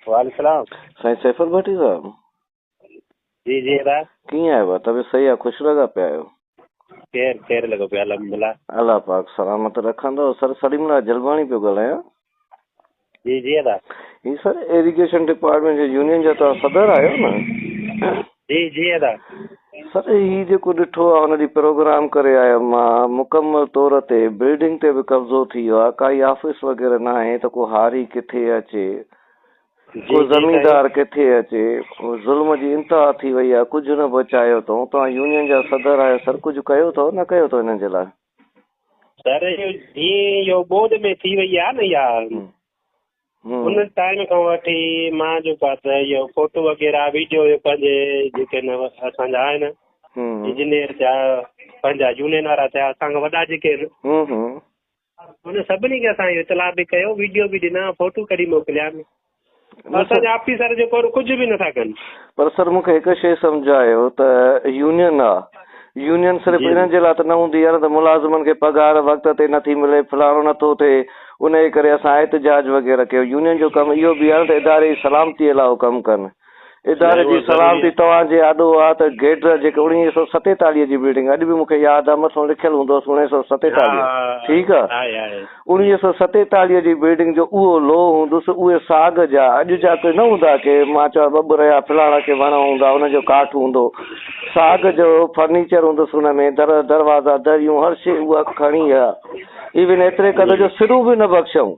وعليڪم السلام. سائين سيفل ڀٽي صاحب. جي جي ادا. ڪيئن آهيو ڀاء طبيعت صحيح آهي خوش لڳا پيا آهيو. خير خير لڳو پيو الحمدلله. الله پاڪ سلامت رکندو سر سليم الله جلباڻي پيو ڳالهايان. جي جي ادا. هي سر ايريگيشن ڊپارٽمينٽ جي يونين جا توهان صدر آهيو نه. جي جي ادا. سر هي جيڪو ڏٺو آهي ان ڏينهن پروگرام ڪري آيم مان مڪمل طور تي بلڊنگ تي به قبضو ٿي ويو آهي ڪائي آفيس وغيره ناهي ته ڪو هاري ڪٿي اچي ڪو زميندار ڪٿي اچي ظلم جي انتها ٿي وئي آهي ڪجهه نه بچايو اٿئون توهان يونين جا صدر آهيو سر ڪجهه ڪيو اٿئو نه ڪيو اٿئو هنن جي لاء. سر اهو جيئن اهو ٻوڏ ۾ ٿي وئي آهي نه اها ان ٽائيم کان وٺي مان جيڪو آهي ته اهو فوٽو وغيره ويڊيو پنهنجي جيڪي آهن اسان جا آهن انجنيئر ٿيا پنهنجا يونين وارا ٿيا اسان کان وڏا جيڪي آهن ان سڀني کي اسان اهو اطلاع به ڪيو ويڊيو به ڏنا فوٽو ڪڍي موڪليا اسان جا آفيسر جيڪو ڪجهه به نٿا ڪن. پر سر مون کي هڪ شيء سمجهايو ته يونين آ يونين صرف انهن جي لاء ته نه هوندي آ نه ته ملازمن کي پگهار وقت تي نٿي ملي فلاڻو نٿو ٿئي ان جي ڪري اسان احتجاج وغيره ڪيو يونين جو ڪم اهو به آ نه ته اداري جي سلامتي لاء هو ڪم ڪن اداري جي سلامتي توهان جي آڏو آ ته گيڊر جيڪي 1947 جي بلڊنگ اڄ به مون کي ياد آ مٿو لکيل هوندو هوس 1947 ٺيڪ آ 1947 جي بلڊنگ جو اهو لوهه هوندس اهي ساڳ جا اڄ جا ڪي نه هوندا ڪي مان چوان ٻٻر يا فلاڻا ڪي وڻ هوندا ان جو ڪاٺ هوندو ساڳ جو فرنيچر هوندس ان ۾ در دروازا دريون هر شي اها کڻي ويا ايون ايتري قدر جو سرون به نه بخشيائون.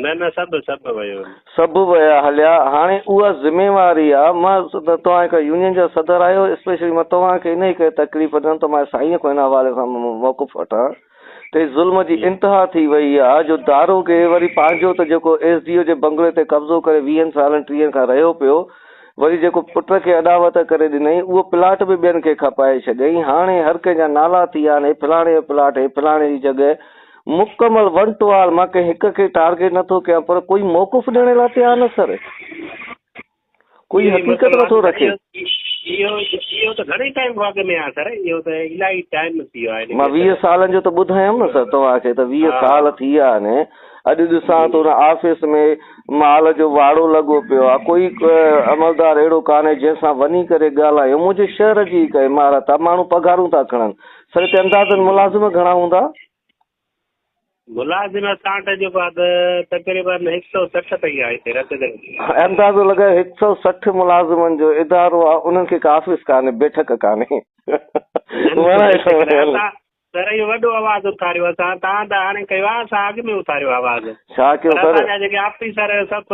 نه نه سڀ سڀ ويو. سڀ ويا هليا هاڻي اها ذميواري آ مان توهان هڪ يونين جا صدر آهيو اسپيشلي مان توهان کي انهي ڪري تڪليف ڏنم ته مان سائين کان هن حوالي سان موقف وٺان ته هي ظلم جي انتها ٿي وئي آ جو داروغي وري پنهنجو ته جيڪو ايس ڊي او جي بنگلي تي قبضو ڪري ويهن سالن ٽيهن کان رهيو پيو وري جيڪو پٽ کي اڏاوت ڪري ڏنائين اهو پلاٽ به ٻين کي کپائي ڇڏيائين هاڻي هر ڪنهن جا نالا ٿي ويا آهن هي فلاڻي جو پلاٽ هي فلاڻي جي جڳهه مڪمل ون ٽو آل مان ڪنهن هڪ کي ٽارگيٽ نٿو ڪيان پر ڪوئي موقف ڏيڻ لاء تيار نه سر ڪوئي حقيقت نٿو رکي. اهو ته گهڻي ٽائيم کان اڳ ۾ آهي سر اهو ته الاهي ٽائيم ٿي ويو آهي. مان 20 سالن جو ته ٻڌايم نه سر توهان کي ته 20 سال ٿي ويا آهن اڄ ڏسان ٿو ان آفيس ۾ مال جو واڙو لڳو پيو آهي ڪوئي عملدار اهڙو ڪانهي جنهن سان وڃي ڪري ڳالهايون منهنجي شهر جي هڪ عمارت آهي ماڻهو پگهارون ٿا کڻن سر هتي اندازن ملازم گهڻا هوندا؟ ملازم اسان وٽ جيڪو آهي ته تقريبن هڪ سؤ 60 تائين آهي هتي رت ڌري. اندازو لڳايو هڪ سؤ 60 ملازمن جو ادارو آهي انهن کي ڪا آفيس ڪانهي بيٺڪ ڪانهي. سر اهو وڏو آواز اٿاريو اسان توهان ته هاڻي ڪيو آهي اسان اڳ ۾ اٿاريو آواز. ڇا ڪيو سر. اسان جا جيڪي آفيسر سڀ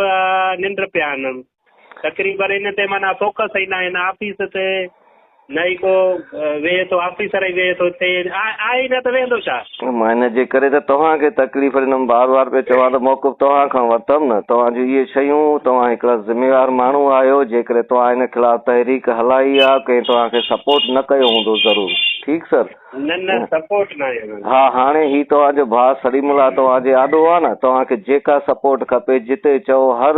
ننڊ پيا آهن. تقريبن ان تي معنيٰ فوڪس ئي ناهي نه آفيس تي نه ئي ڪو ويهي ٿو آفيسر ئي ويهي ٿو اتي آهي ئي نه ته ويهندو ڇا. مان ان جي ڪري ته توهان کي تڪليف ڏنم بار بار پيو چوان ته موقف توهان کان ورتم نه توهان جون اهي شيون توهان هڪڙا ذميوار ماڻهو آهيو جيڪڏهن توهان ان خلاف تحريڪ هلائي آ ڪنهن توهان کي سپورٽ نه ڪيو هوندو ضرور ٺيڪ سر. نه نه سپورٽ ناهي انهن ها هاڻي هي توهان جو ڀاء سليم الله توهان جي آڏو آ نه توهان کي جيڪا سپورٽ کپي جتي چئو هر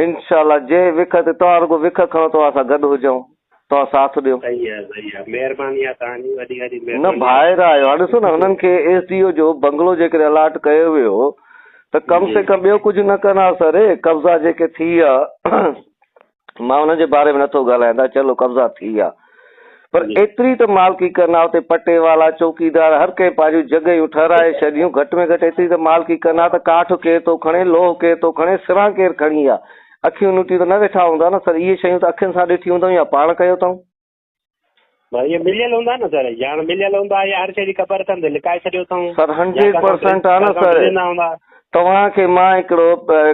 انشاء الله جنهن وک تي توهان رڳو وک کڻو توهان سان گڏ هجون توهان ساٿ ڏيو. صحيح آ صحيح آ مهرباني آ توهان جي وڏي وڏي نه مهرباني آ. ڀائر آهيو هاڻ ڏسو نه هنن کي ايس ڊي او جو بنگلو جيڪڏهن الاٽ ڪيو ويو ته ڪم سي ڪم ٻيو ڪجهه نه ڪن ها سر قبضا جيڪي ٿي ويا مان انهن جي باري ۾ نٿو ڳالهايان ته چلو قبضا ٿي ويا پر ايتري ته مالڪي ڪن ها اتي پٽيوالا، چوڪيدار هر ڪنهن پنهنجون جڳهيون ٺهرائي ڇڏيون، گهٽ ۾ گهٽ ايتري ته مالڪي ڪن ها ته ڪاٺ ڪير ٿو کڻي، لوهه ڪير ٿو کڻي، سران ڪير کڻي ويا. اکيون نوٽي ته نه ويٺا هوندا نه سر، اهي شيون ته اکين سان ڏٺيون هوندائون يا پاڻ ڪيو اٿائون. اهي مليل هوندا نه سر، ڄاڻ مليل هوندا يا هر شيء جي خبر اٿن ته لڪائي ڇڏيو اٿائون. سر هنڊريڊ پرسنٽ آ نه سر. توهان کي مان هڪڙو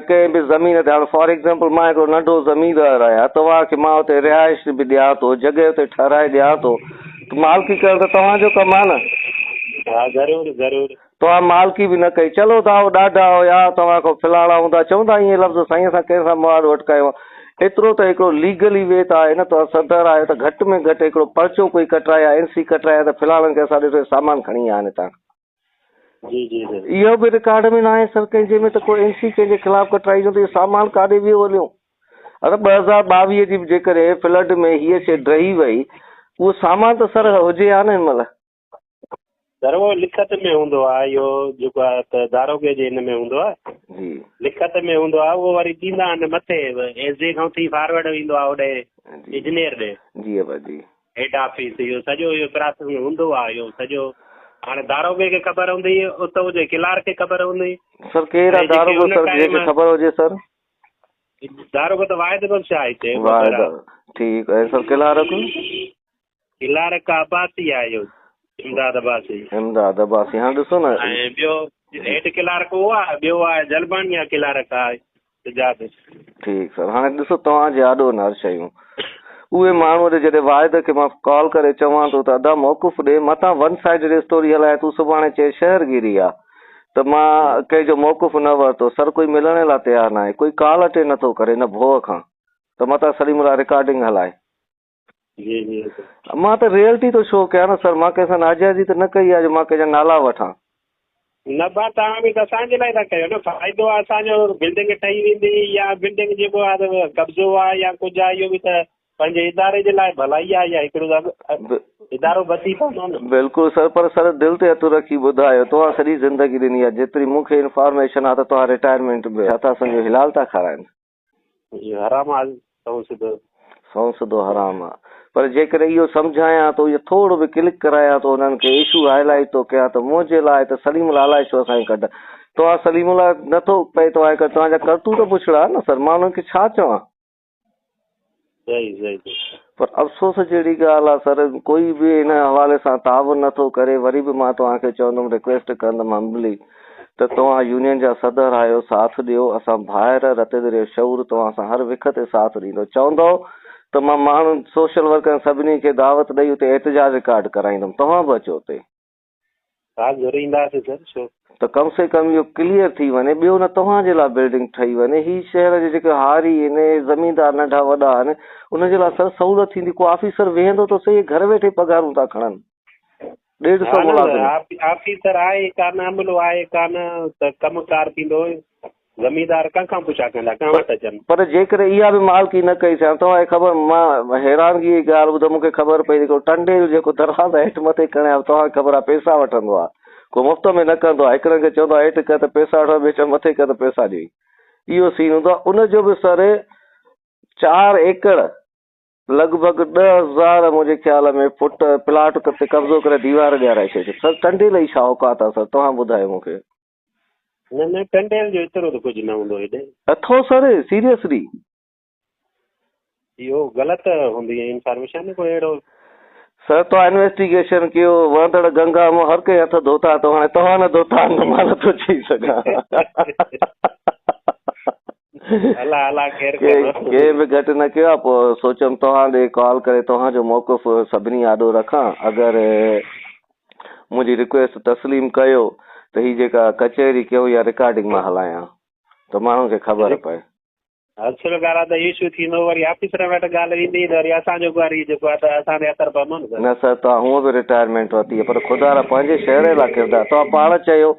ڪنهن به زمين تي هاڻ فار ايگزامپل مان هڪڙو ننڍو زميندار آهيان توهان کي مان اتي رهائش به ڏيان ٿو جڳهه اتي ٺهرائي ڏيان ٿو ته مالڪي ڪرڻ ته توهان جو ڪم آهي نه. ها ضرور ضرور. توهان مالڪي به نه ڪئي چلو ته ڏاڍا هيا توهان کان فلاڻا هوندا چوندا ائين لفظ سائين اسان ڪنهن سان مهاڏو اٽڪايو آهي ايترو ته هڪڙو ليگلي وي ته آهي نه توهان صدر آهيو ته گهٽ ۾ گهٽ هڪڙو پرچو ڪوئي ڪٽرائي يا اين سي ڪٽرائي ته فلاڻن کي اسان ڏٺو سامان کڻي آيا آهن هتان کان. جي جي سر. اهو به رڪارڊ ۾ ناهي سر ڪنهن جي ۾ ته ڪو اين سي ڪنهن جي خلاف ڪٽرائي جو ته اهو سامان ڪاڏي ويو هليو. اگر 2022 جي به جيڪڏهن فلڊ ۾ هيء شيء ڊهي وئي اهو سامان ته سر هجي ها نه هن مهل. سر اهو لکت ۾ هوندو آهي اهو جيڪو آهي ته داروغي جي هن ۾ هوندو آهي. جي. لکت ۾ هوندو آهي اهو وري ڏيندا آهن مٿي ايس ڊي کان ٿي فارورڊ ويندو آهي هوڏي انجنيئر ڏي. جي ابا جي. هيڊ آفيس اهو سڄو اهو پراسيس هوندو آهي اهو سڄو هاڻي داروغي کي خبر هوندي اتو جي ڪلارڪ کي خبر هوندي. سر ڪير آهي داروغو سر جنهن کي خبر هجي سر؟ داروغو ته واحد بخش آهي هتي. واحد ٺيڪ ۽ سر ڪلارڪ؟ ڪلارڪ عباسي آهي اهو امداد عباسي. امداد عباسي هاڻ ڏسو نه. ۽ ٻيو هيڊ ڪلارڪ اهو آهي ٻيو آهي جلباڻي آهي ڪلارڪ آهي سجاد. ٺيڪ سر هاڻي ڏسو توهان جي آڏو آهن هر شيون اهي ماڻهو اڄ جڏهن واحد کي مان ڪال ڪري چوان ٿو ته ادا موقف ڏي متان ون سائيڊ اسٽوري هلائي تون سڀاڻي چئي شهر گيري آ ته مان ڪنهن جو موقف نه ورتو سر ڪوئي ملڻ لاء تيار ناهي ڪوئي ڪال اٽينڊ نٿو ڪري نه ڀوء کان ته متان سليم الله رڪارڊنگ هلائي. جي جي مان ته ريئلٽي ٿو شو ڪيان نه سر مان ڪنهن سان ناجائزي ته نه ڪئي آهي جو مان ڪنهن جا نالا وٺان. نه ڀا توهان به ته اسان جي لاء ٿا ڪيو نه فائدو آهي اسان جو بلڊنگ ٺهي ويندي يا بلڊنگ جيڪو آهي ته قبضو آهي يا ڪجهه آهي اهو به ته پنهنجي اداري جي لاء ڀلائي آهي يا هڪڙو ته ادارو بچي پوندو نه. بلڪل سر پر سر دل تي هٿ رکي ٻڌايو توهان سڄي زندگي ڏني آهي جيتري مون کي انفارميشن آهي ته توهان رٽائرمينٽ به ڇا ٿا سمجهو حلال ٿا کارائن. اهو حرام آ سنئون سڌو. سنئون سڌو حرام آ پر جيڪڏهن اهو سمجهايان ٿو يا ٿورو به ڪلڪ ڪرايان ٿو انهن کي اشو هائي لائيٽ ٿو ڪيان ته منهنجي لاء ته سليم الله الائي ڇو اسان کي ڪڍ توهان سليم الله نٿو پئي توهان کي توهان جا ڪرتوت بڇڙا نه سر مان انهن کي ڇا چوان. صحيح صحيح. پر افسوس جهڙي ڳالهه آ سر ڪوئي به ان حوالي سان تعاون نٿو ڪري وري به مان توهان کي چوندم رڪويسٽ ڪندم همبلي ته توهان يونين جا صدر آهيو ساٿ ڏيو اسان ڀائر رتي دريو شعور توهان سان هر وک تي ساٿ ڏيندو چوندو ته مان ماڻهن سوشل ورڪرن سڀني کي دعوت ڏئي اتي احتجاج رڪارڊ ڪرائيندم توهان به اچو اتي. ها ضرور اينداسين سر ڇو. ته ڪم سي ڪم اهو ڪليئر ٿي وڃي ٻيو نه توهان جي لاء بلڊنگ ٺهي وڃي هي شهر جي جيڪي هاري آهن زميندار ننڍا وڏا آهن انهن جي لاء سر سهولت ٿيندي ڪو آفيسر ويهندو ته سهي گهر ويٺي پگهارون ٿا کڻن ڏيڍ سو ملازم. آفيسر آهي ڪانه عملو آهي ڪانه ته ڪم ڪار ٿيندو زميندار ڪنهن کان پڇا ڪندا، ڪنهن وٽ اچن؟ پر جيڪڏهن اها به مالڪي نه ڪئي سين، توهان کي خبر، مان حيرانگيء جي ڳالهه ٻڌو، مون کي خبر پئي ته هڪڙو ٽنڊي جو جيڪو دروازا هيٺ مٿي ڪرڻ آيو، توهان کي خبر آهي پئسا وٺندو آهي، ڪو مفت ۾ نه ڪندو آهي، هڪڙن کي چوندو آهي هيٺ ڪر ته پئسا وٺندو، ٻئي چوندو مٿي ڪر ته پئسا ڏيئي. اهو سين هوندو آهي، ان جو به سر چار ايڪڙ لڳ ڀڳ 10,000 منهنجي خيال ۾ فوٽ پلاٽ تي قبضو ڪري ديوار ڏيارائي ڇڏي. سر ٽنڊي لئي ڇا اوقات آهي سر، توهان ٻڌايو مون کي. نه نه ٽنڊيل جو ايترو ته ڪجهه نه هوندو هيڏي. اٿو سر سيريسلي. اهو غلط هوندي انفارميشن ڪو اهڙو. سر توهان انويسٽيگيشن ڪيو وهندڙ گنگا مون هر ڪنهن هٿ ڌوتا اٿو هاڻي توهان نه ڌوتا آهن ته مان نٿو چئي سگهان. الله الله خير ڪندو. ڪنهن به گهٽ نه ڪيو آهي پوء سوچيم توهان ڏي ڪال ڪري توهان جو موقف سڀني آڏو رکان اگر منهنجي رڪويسٽ تسليم ڪيو ته هي جيڪا ڪچهري ڪيون يا رڪارڊنگ مان هلايان ته ماڻهن کي خبر پئي. اصل ڳالهه آهي ته اشو ٿيندو وري آفيسرن وٽ ڳالهه ويندي ته وري اسان جو به وري جيڪو آهي ته اسان تي اثر پوندو نه سر. نه سر توهان هونء به رٽائرمينٽ ورتي آهي پر خدا را پنهنجي شهر لاء ڪردار توهان پاڻ چيو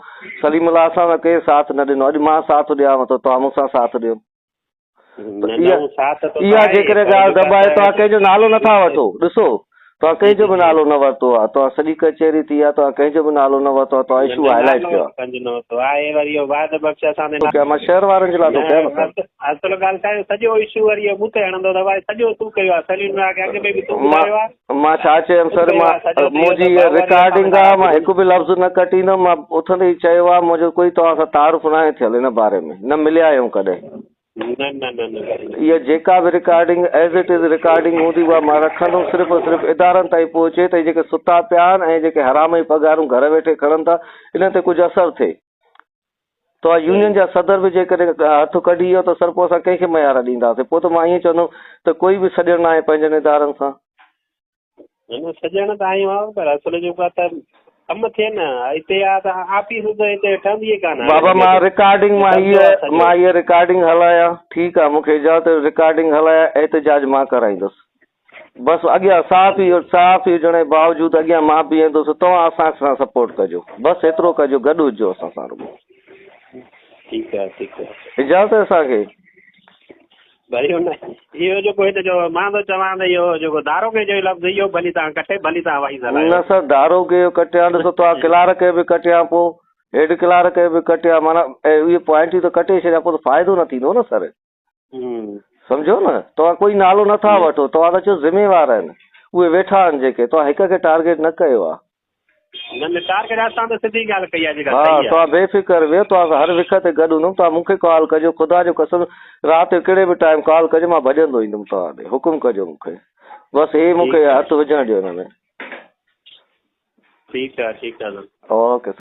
سليم الله اسان سان ڪنهن ساٿ نه ڏنو اڄ مان ساٿ ڏيانو ٿو توهان مون سان ساٿ ڏيو. اها جيڪڏهن ڳالهه دٻائي توهان ڪنهن جو نالو نٿا وٺو ڏسو توهان ڪنهن جو به نالو نه ورتو آهي توهان سڄي ڪچهري ٿي آهي توهان ڪنهن جو به نالو نه ورتو آهي توهان اشو هائي لائيٽ ڪيو آهي. مان شهر وارن جي لاء ٿو ڪيان نه سر. مان ڇا چيم سر مان منهنجي اها رڪارڊنگ آهي مان هڪ به لفظ نه ڪٽيندم مان اٿندي ئي چيو آهي منهنجو ڪوئي توهان سان تعارف ناهي ٿيل ان باري ۾ نه مليا آهيون ڪڏهن. نه نه نه نه. اها جيڪا به recording as it is recording هوندي اها مان رکندم صرف اور صرف ادارن تائين پهچي ته هي جيڪي ستا پيا آهن ۽ جيڪي حرام جون پگهارون گهر ويٺي کڻن ٿا انهن تي ڪجهه اثر ٿئي. توهان يونين جا صدر به جيڪڏهن هٿ ڪڍي ويو ته سر پوء اسان ڪنهن کي ميار ڏينداسين پوء ته مان ائين چوندم ته ڪوئي به سڄڻ ناهي پنهنجن ادارن سان. نه نه سڄڻ ته آهيون ها پر اصل جيڪو آهي ته ڪم ٿئي نه هتي آ ته آفيس ته هتي ٺهندي ئي ڪانه بابا مان رڪارڊنگ مان هيء مان هيء رڪارڊنگ هلايان ٺيڪ آ مون کي اجازت ڏيو رڪارڊنگ هلايان احتجاج مان ڪرائيندس بس اڳيان صحافي صحافي هجڻ جي باوجود اڳيان مان بيهندس توهان اسان سان سپورٽ ڪجو بس ايترو ڪجو گڏ هجو اسان سان رڳو ٺيڪ آ ٺيڪ آ اجازت اسان کي ڀريو نه. اهو جيڪو هن جو مان ٿو چوان ته اهو جيڪو داروغي جو لفظ اهو ڀلي توهان ڪٽي ڀلي توهان وائيس هلايو. نه سر داروغي جو ڪٽيان ڏسو توهان ڪلارڪ جو به ڪٽيان پوء هيڊ ڪلارڪ جو به ڪٽيان معنيٰ اهي پوائنٽيون ته ڪٽي ڇڏيان پوء ته فائدو نه ٿيندو نه سر. سمجهو نه توهان ڪوئي نالو نه ٿا وٺو توهان ته چئو ذميوار آهن اهي ويٺا آهن جيڪي توهان هڪ کي ٽارگيٽ نه ڪيو آهي. نه نه ٽارگيٽ اسان ته سڌي ڳالهه ڪئي آهي جيڪا ها صحيح آهي. توهان بي فڪر ويهو توهان سان هر وک تي گڏ هوندم توهان مون کي ڪال ڪجو خدا جو قسم رات جو ڪهڙي به ٽائيم ڪال ڪجو مان ڀڄندو ايندم توهان ڏي حڪم ڪجو مون کي بس هي مون کي ٺيڪ آهي هٿ وجهڻ ڏيو هن ۾. ٺيڪ آهي ٺيڪ آهي اوڪي.